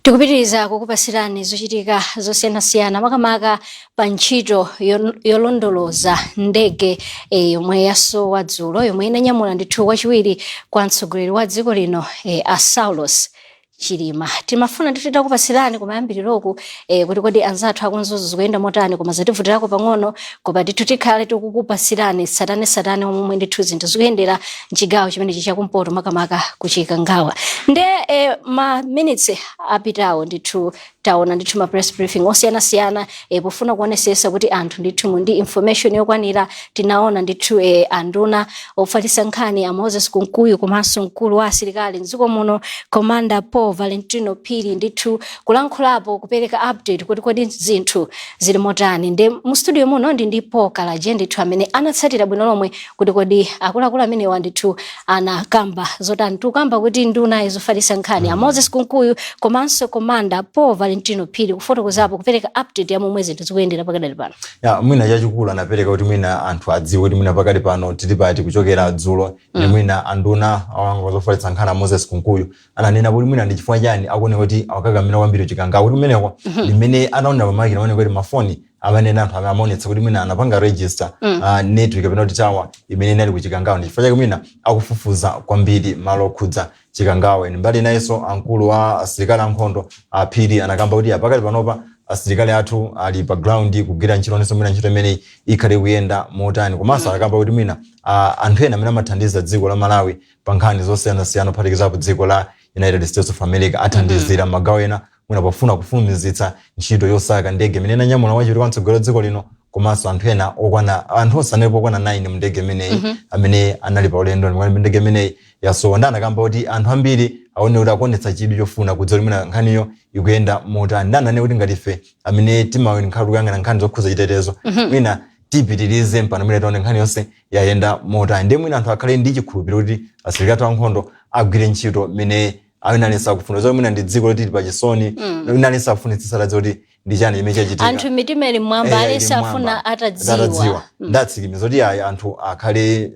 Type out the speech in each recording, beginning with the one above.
Tikupitiriza kukupasirani zochitika zosiyanasiyana, makamaka pa ntchito yolondoloza ndege yomwe yasowa dzulo, yomwe inanyamula ndithu wachiwiri kwa mtsogoleri wa dziko lino, a Saulos Chilima. Timafuna ndithu titakupasirani kumayambiriroku kuti kodi anzathu aku Mzuzu zikuyenda motani, koma zativutirako pang'ono. Koma ndithu tikhale tikukupasirani tsatanetsatane momwe ndithu zinthu zikuyendera mchigawo chimenechi chakumpoto, makamaka kuChikangawa. Nde ma minutes apitawo ndithu taona ndithu ma press briefing osiyanasiyana pofuna kuonesesa kuti anthu ndithu mu ndi information yokwanira. Tinaona ndithu anduna ofalitsa nkhani a Moses Kunkuyu komanso mkulu wa asilikali mdziko muno, Commander Paul Valentino Phiri, ndithu kulankhulapo, kupereka update kuti kodi zinthu zili motani. Nde mu studio muno ndi Paul Kalaje ndithu amene anatsatira bwino lomwe kuti kodi akuluakulu amenewa ndithu anakamba zotani. Tikukamba kuti nduna zofalitsa nkhani a Moses Kunkuyu komanso Commander Paul Valentino Phiri kufotokozapo, kupereka update ya momwe zinthu zikuyendera pakadali pano. Ya, mwina chachikulu anapereka kuti mwina anthu adziwe kuti mwina pakali pano tili pati kuchokera dzulo. Mwina anduna awanga zofalitsa nkhani a Moses Kunkuyu ananena kuti mwina ndi chifukwa chani akuoneka kuti akakamira kwambiri Chikangawa, kuti kumeneko limene anaonera pamakina amaoneka kuti mafoni amene anthu amene amaonetsa kuti mwina anapanga register network kapena kuti tower imene inali kuChikangawa, ndi chifukwa chake mwina akufufuza kwambiri malo okhudza Chikangawa. Eni mbali inayinso amkulu wa asilikali ankhondo aPhiri anakamba kuti pakali panopa asilikali athu ali pa ground kugwira ntchito, onenso mwina ntchito imeneyi ikhale kuyenda motani. Komanso anakamba kuti mwina anthu ena amene amathandiza dziko la Malawi pa nkhani zosiyanasiyana, kuphatikizapo dziko la United States of America, athandizira magawo ena mwina pofuna kufulumizitsa ntchito yosaka ndege imene inanyamula wachiwiri kwa mtsogoleri wa dziko lino komanso anthu ena okwana, anthu onse analipo okwana 9 mu ndege imeneyi amene anali pa ulendo ndipo ndege imeneyi yasowa. Ndi anakamba kuti anthu ambiri aone kuti akuonetsa chidwi chofuna kudziwa kuti mwina nkhaniyo ikuyenda motani. Ndi ananena kuti ngati ife amene timakhala tikuyang'ana nkhani zokhudza chitetezo, mwina tipitirize mpano mwina tione nkhani yonse yayenda motani. Ndiye mwina anthu akhale ndi chikhulupiriro kuti asilikali ankhondo agwire ntchito mmene awina akufuna zomwe. Mwina ndi dziko loti lili pachisoni, wina aliyense akufunitsitsa atadziwa kuti ndi chani chimene chachitika. Anthu mitima ili mmwamba. Aliyense ili afuna mmwamba. Atadziwa. Atadziwa. Ndatsimikiza kuti ayi, anthu akhale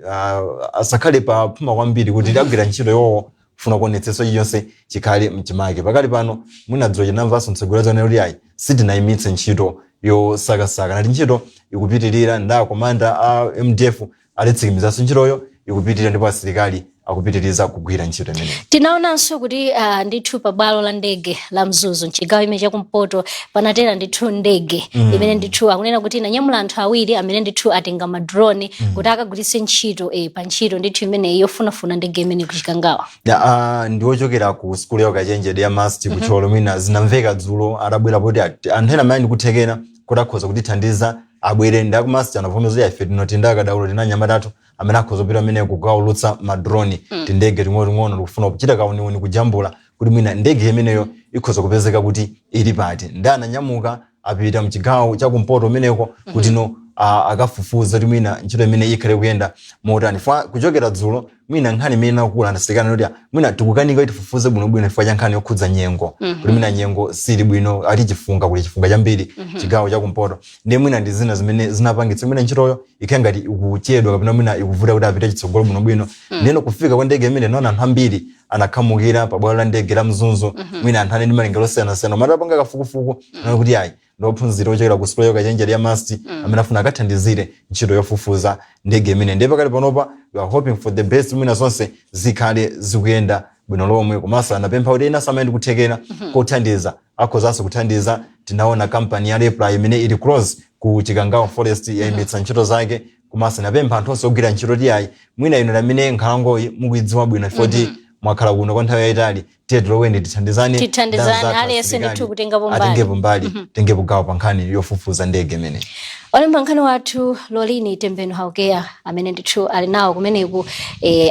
asakhale pa phuma kwambiri kuti agwira ntchito yowo kufuna kuonetsetsa chilichonse chikhale mchimake. Pakali pano mwina dzulo chinamvanso mtsogoleri wa kuti ayi, sitinayimitse ntchito yosakasaka, nati ntchito ikupitirira. Nda commander a MDF alitsimikizanso ntchitoyo ikupitirira ndipo asilikali akupitiriza kugwira ntchito imeneyi. Tinaonanso kuti ndithu pa bwalo la ndege la Mzuzu mchigawo imene chakumpoto panatera ndithu ndege imene ndithu akunena kuti inanyamula anthu awiri amene ndithu atenga ma drone kuti akagwiritse ntchito pa ntchito ndithu imeneyi yofunafuna ndege imene kuChikangawa. Ya, ndi ochokera ku skulu ya ukachenjede ya MUST kuThyolo. Mwina zinamveka dzulo atabwera poti anthu ena amene ndikuthekera kuti akhoza kutithandiza abwere. Ndi aku MUST anavomereza kuti ife tino tindakadaulo tina athu amene akhoza kupita amene kukaulutsa ma drone, tindege ting'onoting'ono, tikufuna kuchita kauniuni, kujambula kuti mwina ndege imeneyo ikhoza kupezeka kuti ili pati. Ndi ananyamuka apita mchigawo chakumpoto umeneko kuti no akafufuza kuti mwina ntchito imene ikhale kuyenda motani. Fa kuchokera dzulo mwina nkhani imene inakula anasikana kuti mwina tikukanika kuti tifufuze bwinobwino chifukwa cha nkhani yokhudza nyengo, kuti mwina nyengo sili bwino, ati chifunga, kuli chifunga chambiri chigawo chakumpoto. Ndiye mwina ndi zina zimene zinapangitsa mwina ntchitoyo ikhale ngati ikuchedwa kapena mwina ikuvuta kuti apite chitsogolo bwinobwino. Ndiyeno kufika kwa ndege imene naona anthu ambiri anakhamukira pa bwalo la ndege la Mzuzu. Mwina anthu ali ndi malingaliro osiyanasiyana, koma atapanga kafukufuku naona kuti ayi, ndiophunzira ochokera ku sukulu ya ukachenjede ya MUST amene afuna akathandizire ntchito yofufuza ndege imene. Ndiye pakali panopa we are hoping for the best, mwina zonse zikhale zikuyenda bwino lomwe. Komanso anapempha kuti ena amene ndikuthekera kothandiza akhozanso kuthandiza. Tinaona kampani ya Raiply imene ili close ku Chikangawa Forest yayimitsa ntchito zake. Komanso inapempha anthu onse ogwira ntchito ti ayi, mwina inu amene nkhalangoyi mukuidziwa bwino foti mwakhala kuno kwa nthawi yayitali, tiye tiloweni tithandizane. Tithandizane, ndi anzathu aliyense asilikali ndithu kutengapo mbali. Atengepo mbali, tengepo gawo pa nkhani yofufuza ndege imeneyi. Olemba nkhani wathu Lolini Tembeno Haukeya amene ndithu ali nawo kumeneku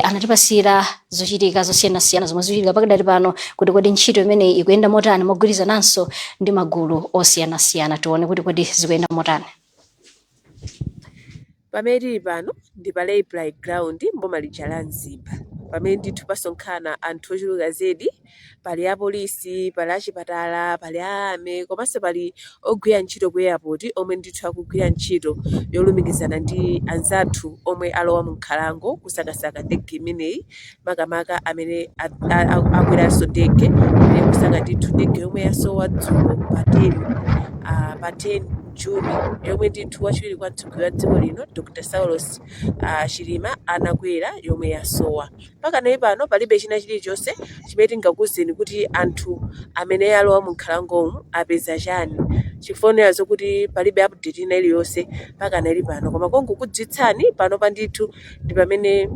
anatipasira zochitika zosiyanasiyana zomwe zikuchitika pakadali pano, kuti kodi ntchito imeneyi ikuyenda motani mogwirizananso ndi magulu osiyanasiyana. Tione kuti kodi zikuyenda motani. Pamene tili pano ndi pa Raiply Ground mboma lija la Mzimba, pamene ndithu pasonkhana anthu ochuluka zedi. Pali apolisi, pali achipatala, pali a army, komanso pali ogwira ntchito ku airport omwe ndithu akugwira ntchito yolumikizana ndi anzathu omwe alowa mu nkhalango kusakasaka ndege imeneyi, makamaka amene akweranso ndege imene. Kusaka ndithu ndege yomwe yasowa dzulo pa 10 pa 10 Juni, yomwe ndithu wachiwiri kwa mtsogoleri wa dziko lino Dr Saulos Chilima anakwera, yomwe yasowa. Pakanali pano palibe china chilichonse chimene tingakuwuzeni kuti anthu amene alowa mu nkhalangomu apeza chani, chifukwa zokuti palibe update ina iliyonse pakanali pano. Koma kongokudziwitsani, pano pa ndithu ndi pamene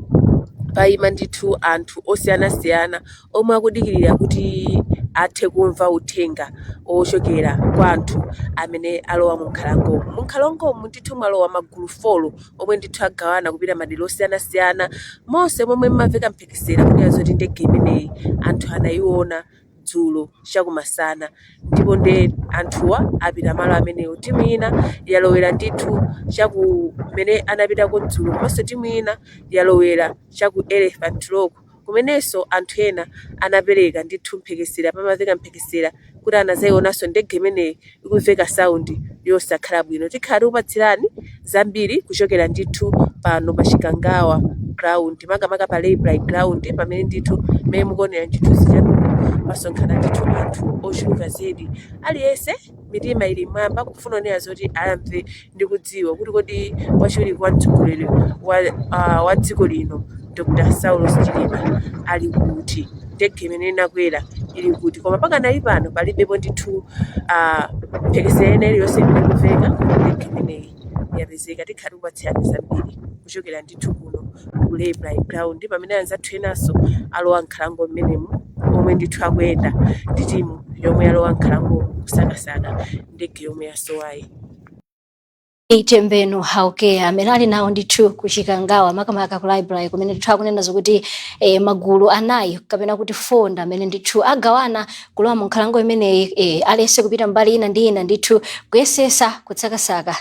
payima ndithu anthu osiyanasiyana omwe akudikirira kuti athe kumva uthenga ochokera kwa anthu amene alowa mu nkhalangomu. Mu nkhalangomu ndithu mwalowa magulu 4 omwe ndithu agawana kupita madera osiyanasiyana, monse momwe mmamveka mphekesera kunena zoti ndege imeneyi anthu anayiona dzulo chakumasana, ndipo nde anthuwa apita malo amenewo. Timu ina yalowera ndithu chakumene anapitako dzulo, komanso timu ina yalowera chaku Elephant Rock, kumenenso anthu ena anapereka ndithu mphekesera, pamaveka mphekesera kuti anazayionanso ndege imeneyi ikumveka sound yosakhala bwino. Tikhala tikupatsirani zambiri kuchokera ndithu pano pa Chikangawa ground, makamaka pa Raiply ground, pamene ndithu mmene mukuonera ndithu zichanuko pasonkhana ndithu anthu ochuluka zedi. Aliyense mitima ili mmwamba kufuna onera zoti amve ndi kudziwa kuti kodi wachiwiri kwa mtsogoleri wa dziko lino Dr Saulos Chilima ali kuti, ndege imene inakwera ili kuti. Koma pakanali pano palibepo ndithu mphekesera ina iliyonse imene ikumveka kuti ndege imeneyi yapezeka. Tikhala tikupatsirani zambiri kuchokera ndithu kuno ku Raiply ground, pamene anzathu enanso alowa nkhalango mmenemu, omwe ndithu akuyenda ndi timu yomwe yalowa nkhalango kusakasaka ndege yomwe yasowayi. Tembenu Hauke amene ali nawo ndithu kuchikangawa, makamaka ku library, kumene ndithu akunena zokuti magulu anayi kapena kuti 4 amene ndithu agawana kulowa mu nkhalango imeneyi, aliyense kupita mbali ina ndi ina ndithu kuyesesa kutsakasaka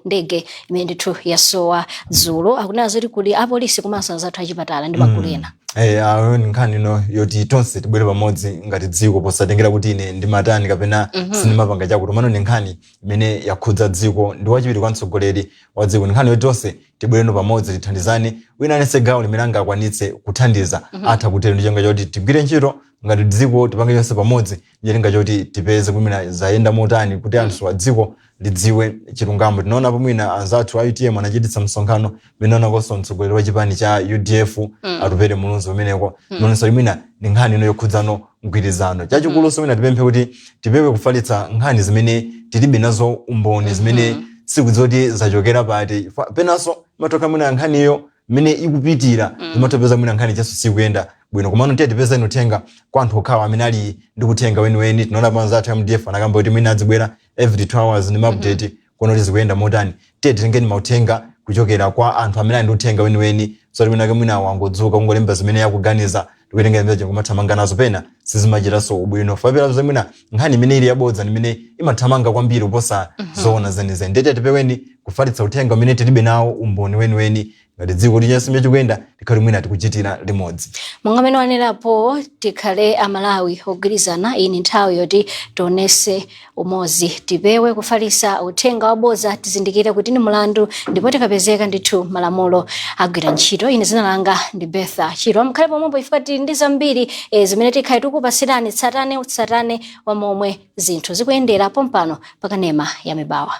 ndege imene ndithu yasowa dzulo. Akunena zoti kuli apolisi komanso anzathu achipatala ndi magulu ena. Ayo ni nkhani ino yoti tonse tibwere pamodzi ngati dziko, posatengera kuti ine ndimatani kapena sindimapanga chakuti. Komano ni nkhani imene yakhudza dziko ndi wachiwiri kwa mtsogoleri wa dziko. Ni nkhani yoti tonse tibwereno pamodzi, tithandizane, wina aliyense gawo limene angakwanitse kuthandiza atha kutero, ndi chonga choti tigwire ntchito ngati dziko, tipange chonse pamodzi njelinga choti tipeze kumene zayenda motani, kuti anthu a dziko lidziwe chilungamo. Tinaonapo mwina anzathu a UTM anachititsa msonkhano mmene onakonso mtsogoleri wa chipani cha UDF Atupele Muluzi umeneko. Nonso mwina ni nkhani ino yokhudzano mgwirizano. Chachikuluso mwina tipemphe kuti tipewe kufalitsa nkhani zimene tilibe nazo umboni, zimene sikudzoti zachokera pati. Penanso matoka mwina nkhaniyo mmene ikupitira imatopeza mwina nkhani chaso sikuyenda bwino. Komano tiye tipezeni uthenga kwa anthu okhawa amene ali ndi uthenga weniweni. Tinaona panzathu a MDF anakamba kuti mwina adzibwera every 2 hours ndi maupdate kuona kuti zikuyenda motani. Tiye titengeni mauthenga kuchokera kwa anthu amene ali ndi uthenga weniweni, soti mwinake mwina wangodzuka kungolemba zimene yakuganiza ndikutenga imene kumathamanga nazo, pena sizimachitanso ubwino. Fapera mwina nkhani imene ili yabodza imene imathamanga kwambiri kuposa zoona zenizeni. Ndete tipeweni kufalitsa uthenga umene tilibe nawo umboni weniweni. Ngati dziko lichense chikuyenda, tikhale mwina tikuchitira limodzi. Monga mmene wanerapo, tikhale Amalawi ogwirizana. Iyi ni nthawi yoti tionese umodzi, tipewe kufalitsa uthenga wabodza, tizindikire kuti ni mlandu, ndipo tikapezeka ndithu malamulo agwira ntchito. Ine zina langa ndi Betha Chiro. Mukhale pomwepo chifukwa tili ndi zambiri zimene tikhale tikupasirani tsatane tsatane wa momwe zinthu zikuyendera pompano pakanema ya Mibawa.